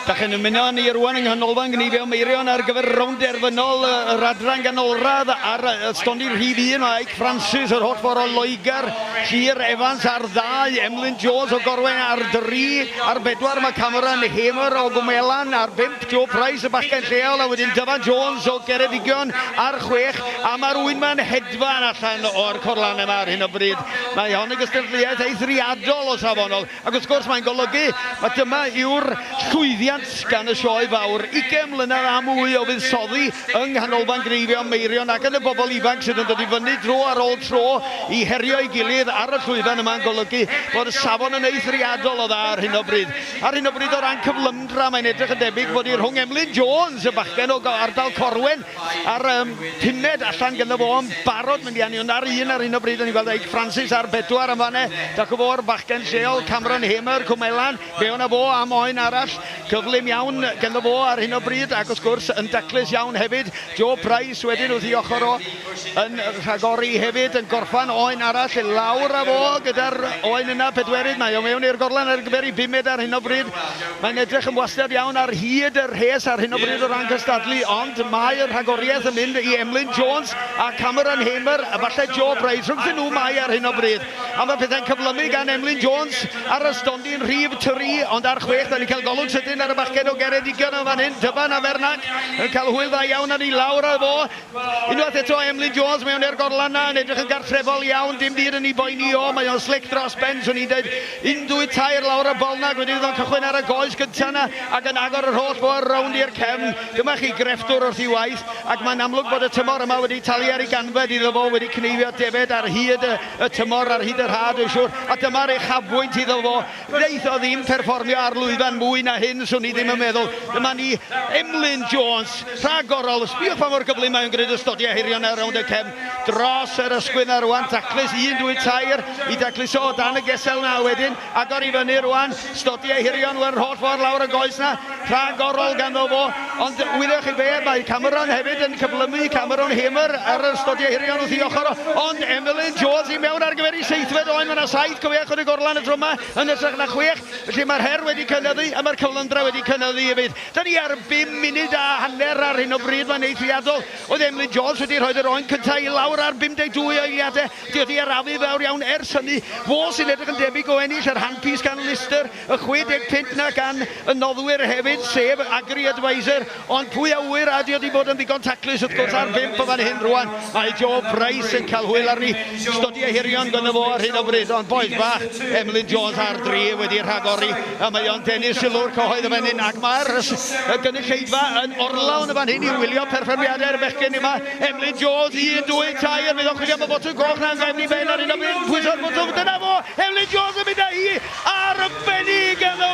Da chi'n ymuno â ni rwan yng Nghanolfan Gneifio Meirion ar gyfer rownd derfynol yr adran ganolradd ar stondin rhif 1 mae Ike Francis yr holl ffordd o Loegr, Llyr Evans ar ddau, Emlyn Jones o Gorwen ar dri, ar bedwar mae Cameron Hamer o Gwmelan, ar bump Joe Price y bachgen lleol a wedyn Dyfan Jones o Geredigion ar chwech a mae'r ŵyn ma'n hedfan allan o'r corlan yma ar hyn o bryd. Mae hon yn gystadleuaeth eithriadol o safonol. Ac wrth gwrs mae'n golygu mai dyma yw'r llwyddiant gan y sioe fawr, ugain mlynedd a mwy o fuddsoddi yng Nghanolfan Gneifio Meirion ac yn y bobl ifanc sydd yn dod i fyny dro ar ôl tro i herio ei gilydd ar y llwyfan yma yn golygu bod y safon yn eithriadol o dda ar hyn o bryd. Ar hyn o bryd o ran cyflymdra mae'n edrych yn debyg bod hi rhwng Emlyn Jones, y bachgen o ardal Corwen, A'r pumed allan gyda fo yn barod mynd i anion ar un ar hyn o bryd. O'n i'n gweld Ike Francis ar bedwar yn fanne. Dacw fo'r bachgen lleol, Cameron Hamer, Cwmelan. Fe o'na fo am oen arall. Cyflym iawn gyda fo ar hyn o bryd ac wrth gwrs yn daclus iawn hefyd. Joe Price wedyn wrth i ochr o yn rhagori hefyd yn gorffan oen arall i lawr â fo gyda'r oen yna pedwerydd. Mae o mewn i'r gorlan ar gyfer ei bumed ar hyn o bryd. Mae'n edrych yn wastad iawn ar hyd y rhes ar hyn o bryd o ran cystadlu, ond mae rhagoriaeth yn mynd i Emlyn Jones a Cameron Hamer, a falle Joe Price. Rhwngthyn nhw mae ar hyn o bryd. A mae pethau'n cyflymu gan Emlyn Jones ar y stondin rhif 3, ond ar chwech, da ni'n cael golwg sydyn ar y bachgen o Geredigion yn fan hyn, Dyfan a Fernac yn cael hwyl dda iawn arni lawr â fo. Unwaith eto Emlyn Jones mewn i'r gorlan 'na yn edrych yn gartrefol iawn, dim byd yn ei boeni o, mae o'n slic dros ben swn i'n deud. Un, dwy, tair lawr y bol 'na, wedyn iddo'n cychwyn ar y goes gynta 'na ac yn agor yr holl ffordd rownd i'r cefn. Dyma chi grefftwr wrth ei waith ac mae'n amlwg bod y tymor yma wedi talu ar ei ganfed iddo fo, wedi cneifio defaid ar hyd y tymor, ar hyd yr ha' dwi'n siŵr, a dyma'r uchafbwynt iddo fo. Wneith o ddim perfformio ar lwyfan mwy na hyn, swn i ddim yn meddwl. Dyma ni, Emlyn Jones, rhagorol. Sbïwch pa mor gyflym mae o'n gwneud y stodiau hirion 'na rownd y cefn, dros yr ysgwydd 'na rwan, taclus, un, dwy, tair, i dacluso o dan y gesel 'na wedyn, agor i fyny rwan, stodiau hirion yr holl ffordd lawr y goes 'na, rhagorol ganddo fo, ond wyddoch chi be, mae Cameron hefyd yn cyflymu, Cameron Hamer ar y stodiau hirion wrth ei ochr o, ond Emlyn Jones i mewn ar gyfer ei seithfed oen, mae 'na saith, cofiwch, yn y gorlan y tro yma, yn hytrach na chwech, felly mae'r her wedi cynyddu a mae'r cyflymdra wedi cynyddu hefyd. Da ni ar bum munud a hanner ar hyn o bryd, mae'n eithriadol. Oedd Emlyn Jones wedi rhoi yr oen cyntaf i lawr ar 52 o eiliadau, di wedi arafu fawr iawn ers hynny. Fo sy'n edrych yn debyg o ennill yr handpiece gan Lister, y 60 punt 'na gan y noddwyr hefyd, sef Agri Advisor. Ond pwy a ŵyr a ydy o 'di bod yn ddigon taclus wrth gwrs ar bump o fan hyn rwan. Mae Joe Price yn cael hwyl arni. Stodiau hirion ganddo fo ar hyn o bryd. Ond bois bach, Emlyn Jones ar dri wedi rhagori a mae o'n denu sylw'r cyhoedd yn fan hyn ac mae'r y gynulleidfa yn orlawn yn fan hyn i wylio perfformiadau'r bechgyn yma. Emlyn Jones, un, dwy, tair, fydd o'n chwilio am y botwm coch na'n gefn i ben ar hyn o bryd. Pwyso'r botwm, dyna fo! Emlyn Jones yn mynd â hi! Arbennig ganddo fo!